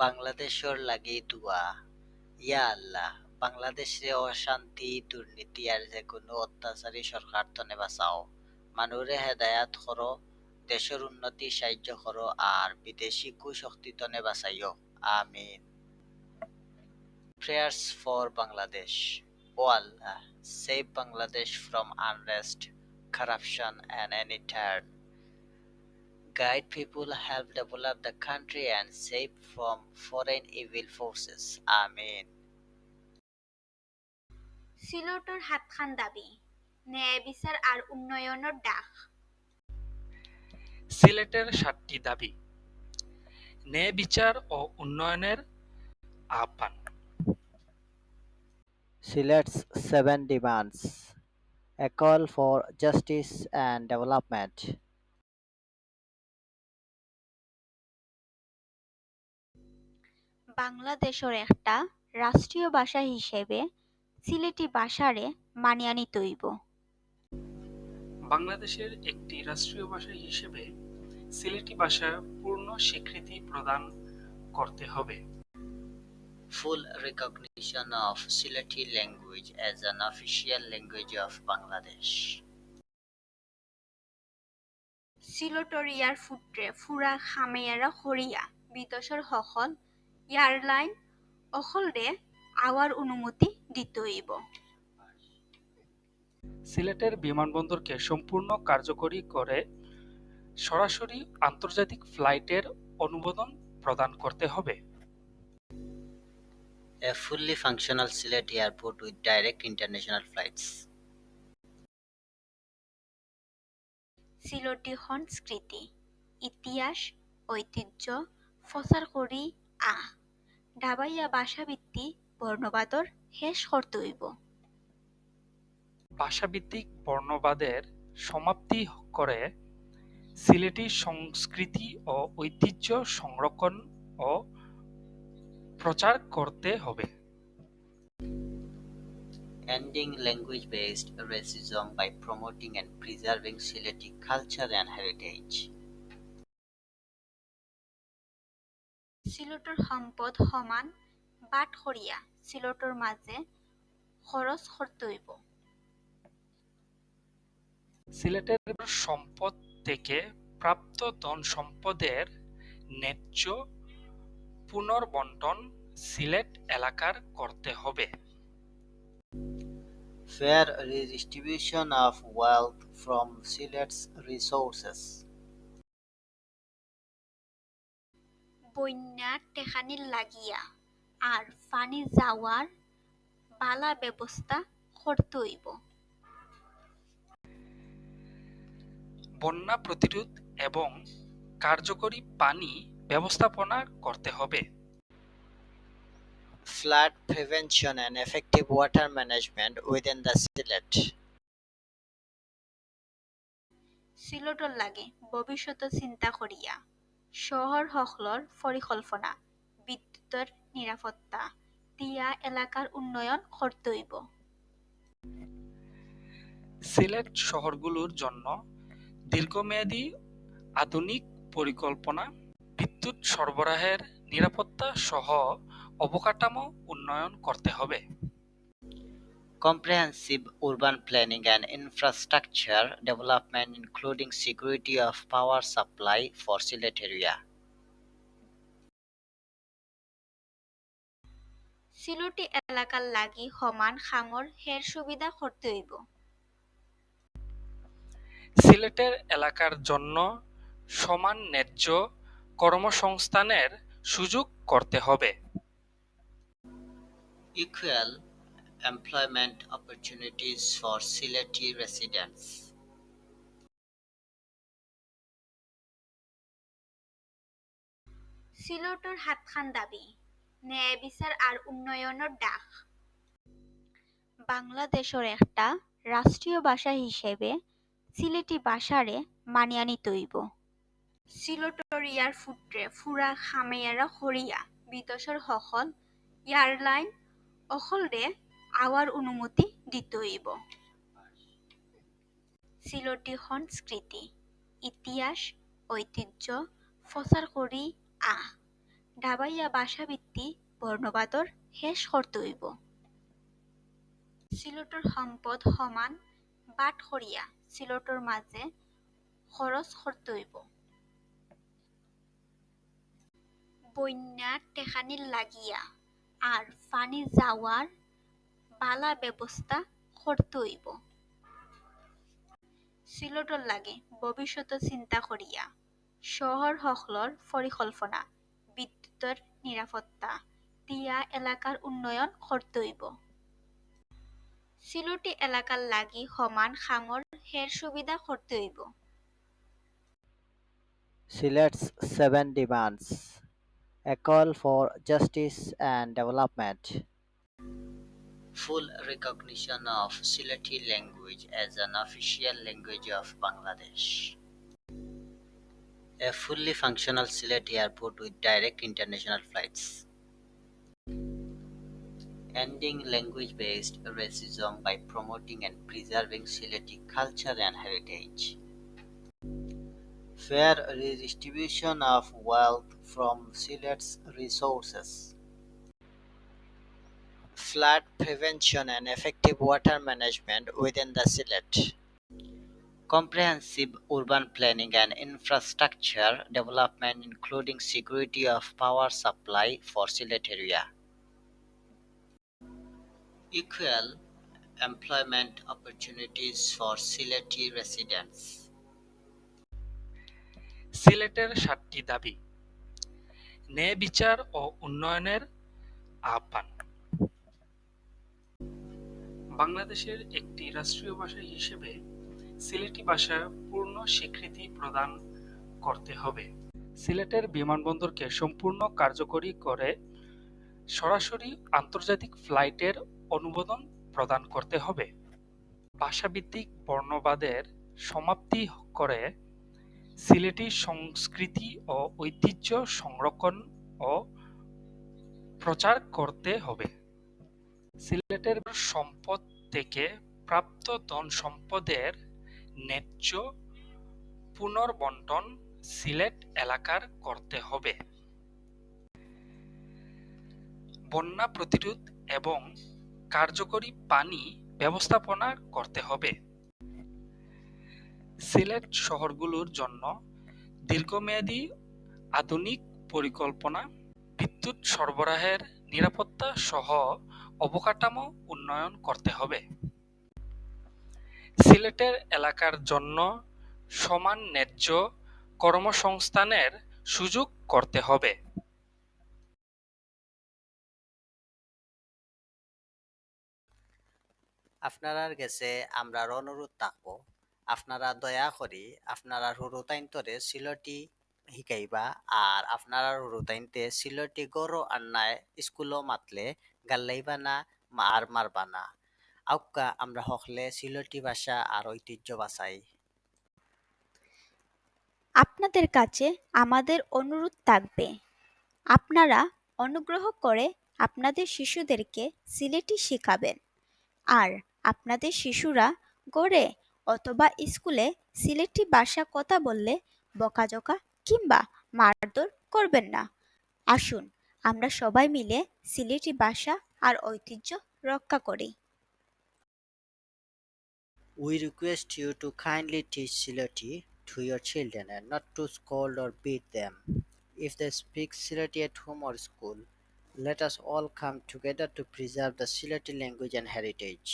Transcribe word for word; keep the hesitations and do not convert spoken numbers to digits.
বাংলাদেশর লাগি দোয়া। ইয়া আল্লাহ, বাংলাদেশরে অশান্তি, দুর্নীতি আর যেকুনু অত্যাচারী সরকার তনে বাঁচাও। মানুরে হেদায়াত করো, দেশর উন্নতি সাহায্য করো আর বিদেশি কুশক্তি তনে বাঁচাইও। আমিন। Prayers for Bangladesh. O Allah, save Bangladesh from unrest, corruption and any terror. Guide people, help develop the country and save from foreign evil forces. আমিন। সিলটর হাতখান দাবি, ন্যায় বিচার আর উন্নয়নর ডাক। সিলেটের সাতটি দাবি, ন্যায় বিচার ও উন্নয়নের আহ্বান। Silet's seven demands, a call for justice and development. বাংলাদেশর একটা রাষ্ট্রীয় ভাষা হিসেবে সিলেটি ভাষারে মানিয়া নিতে অইবো। বাংলাদেশের একটি রাষ্ট্রীয় ভাষা হিসেবে সিলেটি ভাষা পূর্ণ স্বীকৃতি প্রদান করতে হবে। Full recognition of Sylheti language as an official language of Bangladesh. সিলটর এয়ারপোর্টরে ফুরা খামেয়ারা করিয়া বিদেশর হকল এয়ারলাইন অকলরে আওয়ার অনুমতি দিতে অইবো। সিলেটের বিমানবন্দরকে সম্পূর্ণ কার্যকরী করে সরাসরি আন্তর্জাতিক ফ্লাইটের অনুমোদন প্রদান করতে হবে। A fully functional Sylhet airport with direct international flights. Silty সংস্কৃতি, ইতিহাস, ঐতিহ্য প্রচার করি আ। ডাবাইয়া ভাষাভিত্তিক বর্ণবাদর শেষ করতে অইবো। ভাষাভিত্তিক বর্ণবাদের সমাপ্তি করে সিলেটি সংস্কৃতি ও ঐতিহ্য সংরক্ষণ ও প্রচার করতে হবে। Ending language-based racism by promoting and preserving Sylheti culture and heritage. সিলটর সম্পদ সমান বাট করিয়া সিলটর মাঝে খরচ করতে অইবো। সিলেটের সম্পদ থেকে প্রাপ্ত ধন সম্পদের ন্যায্য পুনর্বণ্টন সিলেট এলাকার করতে হবে। Fair redistribution of wealth from Silet's resources. বন্যা ঠেকানির লাগিয়া আর পানি যাওয়ার বালা ব্যবস্থা করতে অইবো। বন্যা প্রতিরোধ এবং কার্যকরী পানি ব্যবস্থাপনা করতে হবে। Flood prevention and effective water management within the Sylhet. সিলটর লাগি ভবিষ্যত চিন্তা করিয়া শহর হকলর পরিকল্পনা, বিদ্যুতর নিরাপত্তা দিয়া এলাকার উন্নয়ন করতে অইবো। সিলেট শহরগুলোর জন্য দীর্ঘমেয়াদী আধুনিক পরিকল্পনা, বিদ্যুৎ সরবরাহের নিরাপত্তা সহ অবকাঠামো উন্নয়ন করতে হবে। Comprehensive urban planning and infrastructure development, including security of power supply for Sylhet area. Silty এলাকার লাগি সমান কামর হের সুবিধা করতে অইবো। সিলেটের এলাকার জন্য সমান ন্যায্য কর্মসংস্থানের সুযোগ করতে হবে। Equal employment opportunities for Sylheti residents. সিলটর হাতখান দাবি, ন্যায় বিচার আর উন্নয়নর ডাক। বাংলাদেশর একটা রাষ্ট্রীয় ভাষা হিসেবে সিলেটি ভাষারে মানিয়া নিতে অইবো। সিলটর এয়ারপোর্টরে ফুরা খামেয়ারা করিয়া বিদেশর হকল এয়ারলাইন অকলরে আওয়ার অনুমতি দিতে অইবো। সিলটি সংস্কৃতি, ইতিহাস, ঐতিহ্য প্রচার করি আ। ডাবাইয়া ভাষাভিত্তিক বর্ণবাদর হেষ করতে অইবো। সিলটর সম্পদ সমান বাট করিয়া সিলটর মাঝে খরচ করতে অইবো। বন্যার টেকানির লাগিয়া আর পানি যাওয়ার বালা ব্যবস্থা করতে অইবো। সিলটর লাগি ভবিষ্যত চিন্তা করিয়া শহর হকলর পরিকল্পনা, বিদ্যুতর নিরাপত্তা দিয়া এলাকার উন্নয়ন করতে অইবো। সিলটি এলাকার লাগি সমান কামর হের সুবিধা করতে অইবো। Silet's seven demands. A call for justice and development. Full recognition of Sylheti language as an official language of Bangladesh. A fully functional Sylheti airport with direct international flights. Ending language-based racism by promoting and preserving Sylheti culture and heritage. Fair redistribution of wealth from Sylhet's resources. Flood prevention and effective water management within the Sylhet. Comprehensive urban planning and infrastructure development, including security of power supply for Sylhet area. Equal employment opportunities for Sylheti residents. সিলেটের সাতটি দাবি। ন্যায় বিচার ও উন্নয়নের আহ্বান। বাংলাদেশের একটি রাষ্ট্রীয় ভাষা হিসেবে সিলেটি ভাষার পূর্ণ স্বীকৃতি প্রদান করতে হবে। সিলেটের বিমানবন্দরকে সম্পূর্ণ কার্যকরী করে সরাসরি আন্তর্জাতিক ফ্লাইটের অনুমোদন প্রদান করতে হবে। ভাষাভিত্তিক বর্ণবাদের সমাপ্তি করে সিলেটি সংস্কৃতি ও ঐতিহ্য সংরক্ষণ ও প্রচার করতে হবে। সিলেটের সম্পদ থেকে প্রাপ্ত ধন সম্পদের ন্যায্য পুনর্বণ্টন সিলেট এলাকার করতে হবে। বন্যা প্রতিরোধ এবং কার্যকরী পানি ব্যবস্থাপনা করতে হবে। সিলেট শহরগুলোর জন্য দীর্ঘমেয়াদী আধুনিক পরিকল্পনা, বিদ্যুৎ সরবরাহের নিরাপত্তা সহ অবকাঠামো উন্নয়ন করতে হবে। সিলেটের এলাকার জন্য সমান ন্যায্য কর্মসংস্থানের সুযোগ করতে হবে। আপনারার গেছে আমরার অনুরোধ থাকবো, আপনারা দয়া করি আপনারার হুরুতাইন্তরে সিলটি হিকাইবা, আর আপনারার হুরুতাইন্তে সিলটি গরো আন্নায় স্কুলো মাতলে গাল্লাইবা না, মা-, আর মারবা না। আউক্কা আমরা হকলে সিলটি ভাষা আর ঐতিহ্য বাঁচাই। আপনাদের কাছে আমাদের অনুরোধ থাকবে, আপনারা অনুগ্রহ করে আপনাদের শিশুদেরকে সিলেটি শিখাবেন। আর আপনাদের শিশুরা ঘরে অথবা স্কুলে সিলেটি ভাষা কথা বললে বকাঝকা কিংবা মারধর করবেন না। আসুন, আমরা সবাই মিলে সিলেটি ভাষা আর ঐতিহ্য রক্ষা করি। We request you to kindly teach Sylheti to your children and not to scold or beat them. If they speak Sylheti at home or school, let us all come together to preserve the Sylheti language and heritage.